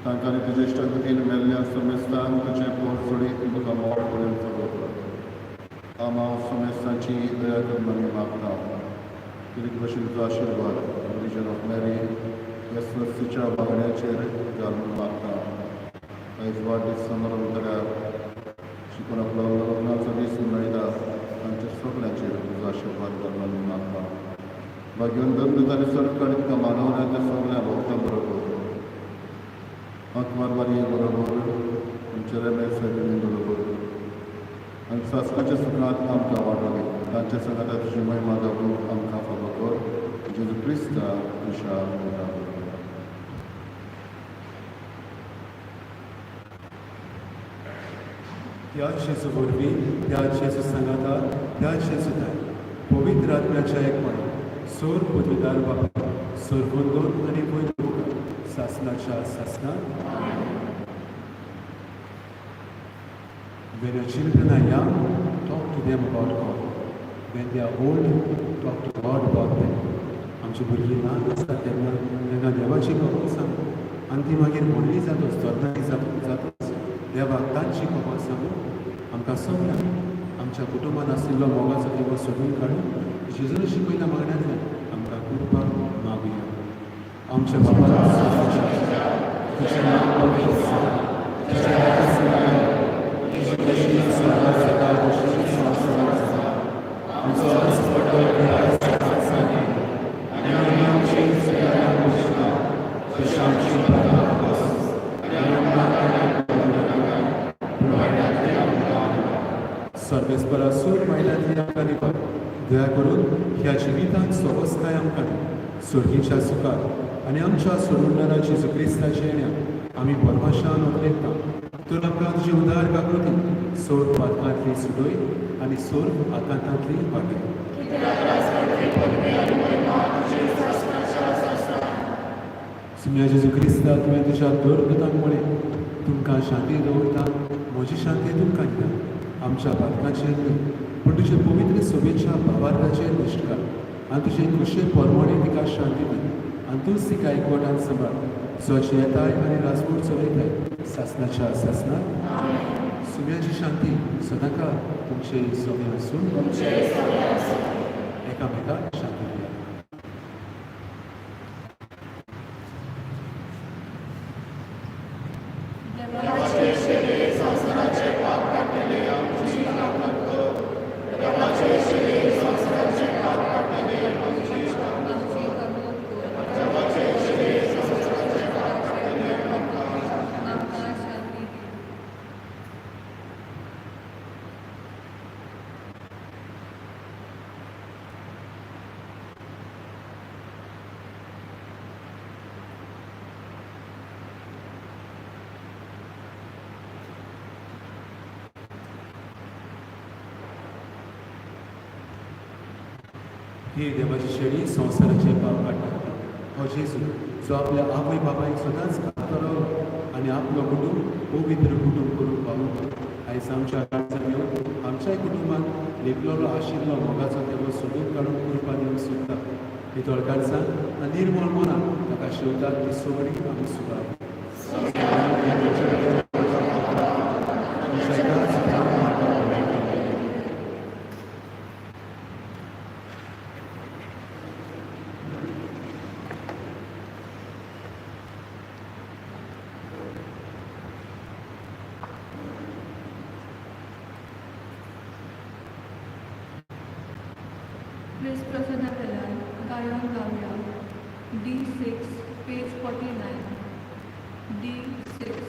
तांकां आनी तुजे इश्टागतीन मेल्ल्या समेस्तांक तुजें पोट सोडीत तुका मोड पर्यंत फावो कर. आमा समेस्तांची दया करून आमी मागता. तिरीक भशेन आशिर्वाद लिजन ऑफ मॅरी एसएससीच्या बांगड्याचेर घालून मागता. आयज वाडदीस समारंभ शिकून आपलो लग्नाचो दीस मनयता तांच्या सगळ्यांचेर तुजो आशिर्वाद घालून आमी मागता. भाग्यवंत आनी सरकार तुका मानवल्या त्या सगळ्या भक्तां बरोबर, आंकवार मारये बरोबर, आमच्या रमेश सायबिणी बरोबर आनी सासणाच्या सुखांत आमकां वाडोवंक तांच्या सांगाता तुजी महिमा दाखोवंक आमकां फावो कर. जेजू क्रिस्ता तुज्या मोगा बरोबर. त्याच जेजू वरवीं, त्याच जेजू सांगाता, त्याच जेजू पवित्र आत्म्याच्या एकपण सोर पदवीदार बाबा सोरवंदोन आनी वयर सासणाच्या सासणात. When your children are young, talk to them about God. When they are old, talk to God about them. आमची भुरगीं ल्हान आसतात तेन्ना तांकां देवाची खबर सांग आनी ती मागीर व्हडली जातच, तरणाटी जातच देवाक तांची खबर सांगून आमकां सगळ्यांक आमच्या कुटुंबांत आशिल्लो मोगाचो दिवो सोदून काडून जेजून शिकयल्या मागण्यांतल्यान आमकां कृपा मागुया. आमच्या बाबा, तुजें नांव पवित्र जावं. तुजें राज्य जावं. तुजी मर्जी स्वर्गात जाता तशी संवसारांत जावं. आमचो दिसपट्टो आयज आमकां दी आनी आमी आमची चुकां भोगशीत तशी आमची पापां भोगस आनी आमकां सर्वेस्परा सूर वायटांतली आमकां निवार. दया करून ह्या जिवितांत सवस्काय आमकां दी, सर्गीच्या सुखार आनी आमच्या सोडूनणारा जेजू क्रिस्ताच्या येण्या आमी भरमाशान उलयता. तर आमकां तुजी उदार काकृती सोर पातकांतली सुडय आनी सोर आकांतांतली वाटय. सुम्या जेजू क्रिस्ता, तुवें तुज्या दर म्हळें, तुमकां शांती दवरता, म्हजी शांती तुमकां दिता. आमच्या पातकाचेर न्हय पूण तुजे पवित्र सोबेच्या भावार्थाचेर दिश्ट घाल आनी तुजे खुशे परमणे तिका शांती दी आनी तूंच तिका एकवटान सांबाळ, जो येताय आनी राजवट चलयताय सासनाच्या सासनाक. सुम्याची शांती सदांकाळ तुमचे सगळे आसून. एकामेकाक शांती दिया. आमची कबूल कर. आमकां शांती दी. ही देवाची शेळी संवसाराचे पाप काडटा. हो जेजू जो आपल्या आवय बापायक सदांच घालतो रावलो आनी आपलो कुटूंब पवित्र कुटूंब करूंक पावलो, आयज आमच्या काळजांत येवन आमच्याय कुटुंबांत लिपलेलो आशिल्लो मोगाचो देवो सोदून काडून कृपा दिवंक सोदता. नितळ काळजान आनी निर्मळ मनान ताका शेवटाक ती सगळी आमी सुदार. क्रिस्त प्रसन्न केल्यार गायन गावया. D6, page 49. D6.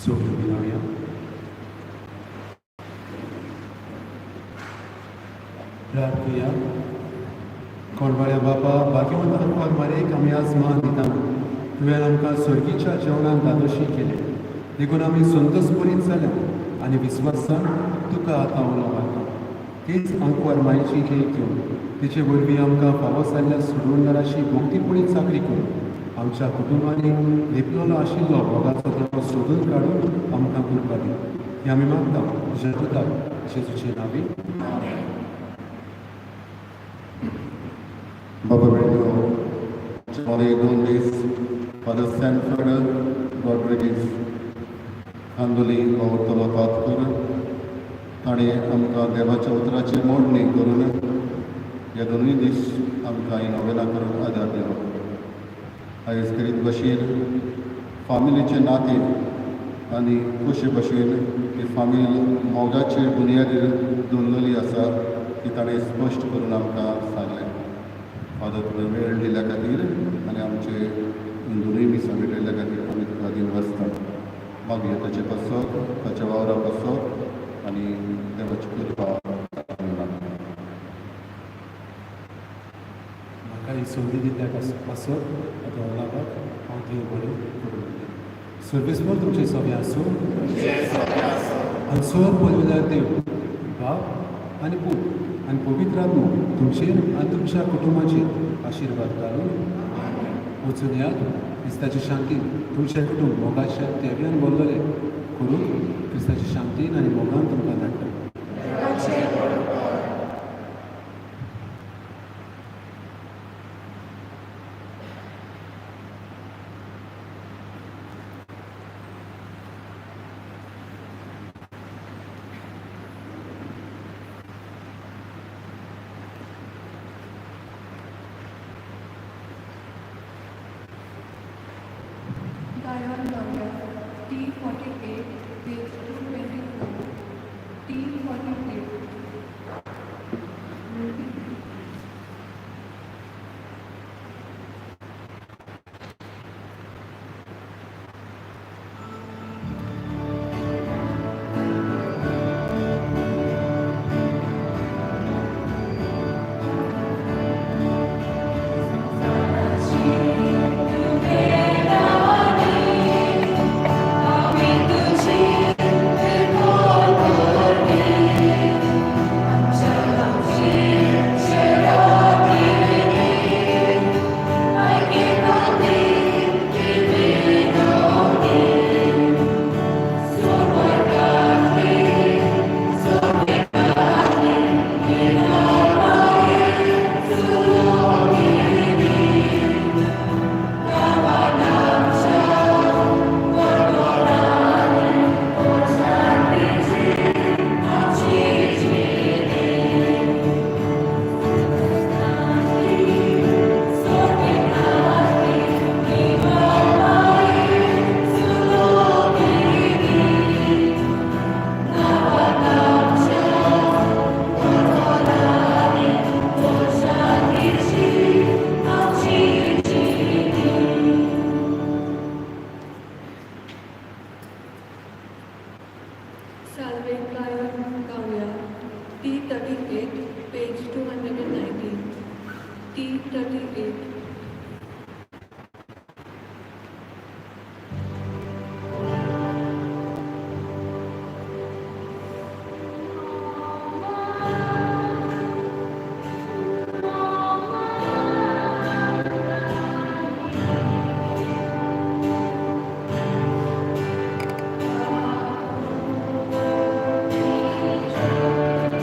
सोडून लावया. प्रार्थुया. कोणवाळ्या बापा, भाग्यवंत आंकवार मारयेक आमी आज मान दिता. तुवें आमकां सर्गीच्या जेवणान धादोशी केले देखून आमी संतोष जाल्या आनी विस्वासान तुका आतां उलो मारता. तीच आंकवार मायची घेक घेवन तिचे वरवीं आमकां फावो जाल्ल्या सोडवणदाराची भोक्तीपुणी चाकरी करून आमच्या कुटुंबांनी लिपलेलो आशिल्लो मोगाचो देव सोदून काडून आमकां कृपा दी. ही आमी मागता तुज्या पुताक जेजूचे नांवी. बाबा भयणीनो, सुमारे 2 दीस फादर सँडफर्ड रॉड्रिगीज खांदोली वावुरतलो पातकर ताणें आमकां देवाच्या उतराची मोडणी करून ह्या दोनूय दीस आमकां ही नोवेलां करून आदार दिलो. आयज करीत भशेन फामिलीचें नातें आनी कशे भशेन ही फामील मोगाचे बुन्यादीर दवरलेली आसा ती ताणें स्पश्ट करून आमकां सांगलें. फादर, तुवें वेळ दिल्ल्या खातीर आनी आमचे दोनूय मिसां भेटयल्ल्या खातीर आमी तुका दिनवासता. मागीर ताचे पासत, ताच्या वावरा पासत आनी देवाची कृपा आमी मागता. म्हाका ही संदी दिल्ल्या पासत आतां लाभाक हांव देव बरें करूं. सर्वेस्पर तुमचें सगळें आसूं आनी सर पदवीदार देव बाप आनी पूत आनी पवित्र आत्मो तुमचेर आनी तुमच्या कुटुंबाचेर आशिर्वाद घालून वचून यात. क्रिस्ताची शांती तुमचें कुटुंब मोगाच्या तेव्यान भरलेलें करून क्रिस्ताची शांतीन आनी मोगान तुमकां धाडटा. गायन लावया. T48, page 224. T48. Amen. Salve choir गावया T 38, page 219. T 38. Amen.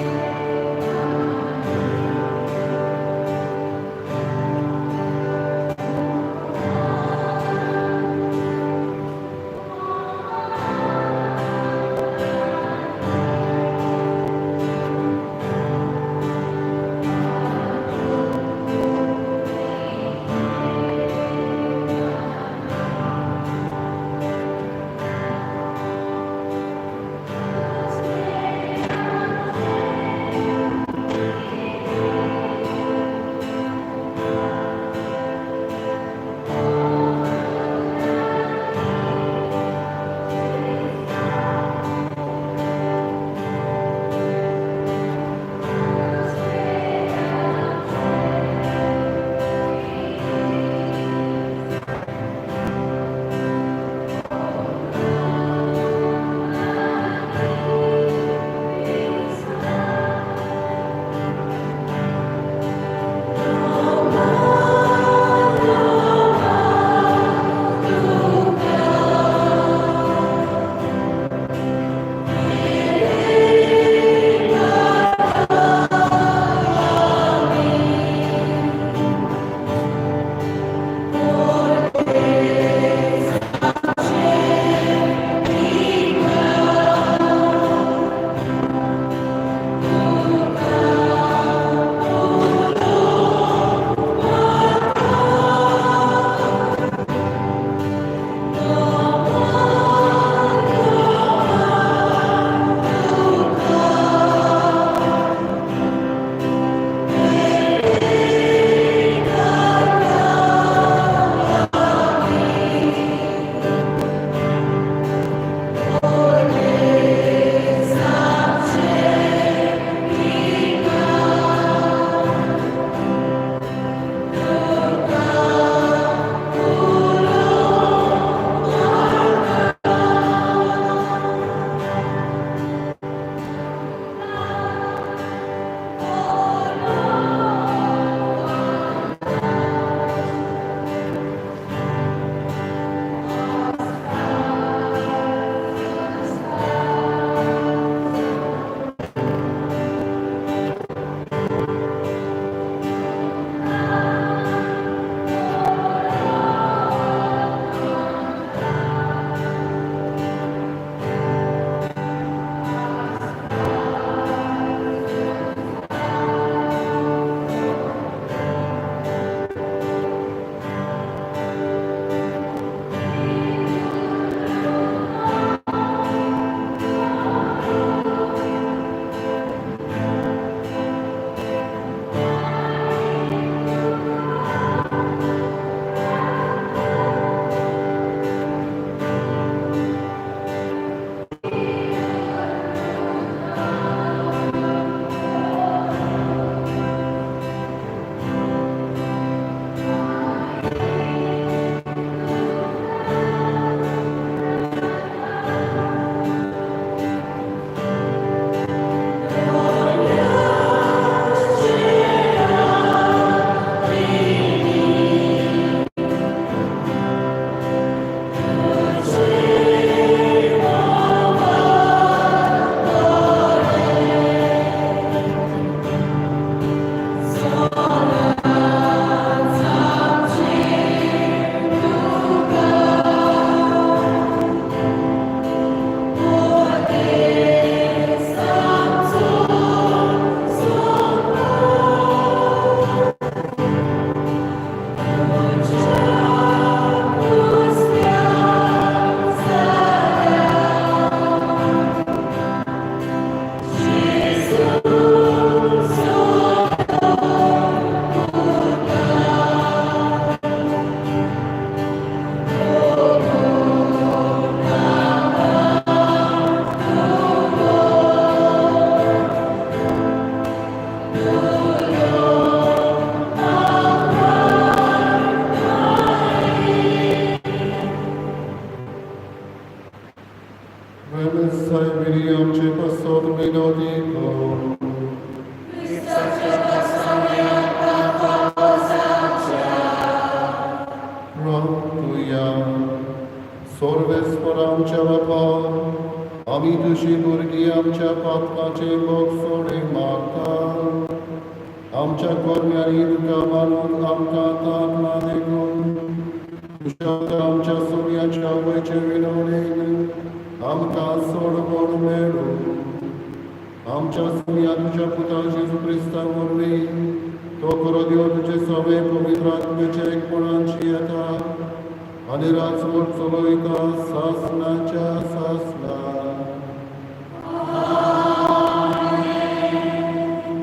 सायबिणी आमचे पासत विनोदी कर. प्रार्थुया. सर्वेस्पर आमच्या बापा, आमी तुजी भुरगीं आमच्या पातकाचे भोगसणे मागता. आमच्या करण्यांनी तुका मानून आमकां ताक ना देखून तुज्या आमच्या सुर्याच्या आवयचे विनवणेन आमकां सोडवण मेळूं. आमच्या सुर्या तुज्या पुता जेजू क्रिस्ता वरवीं, तो खरो देव, तुजे सवे पवित्र आत्म्याच्या एकपणाची येता आनी राजवट चलयता सासनाच्या सासना.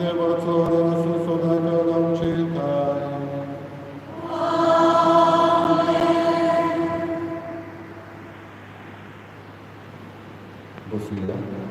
देवाचो आदार आसूं सदांकाळ आमचे ठांय. बसुया.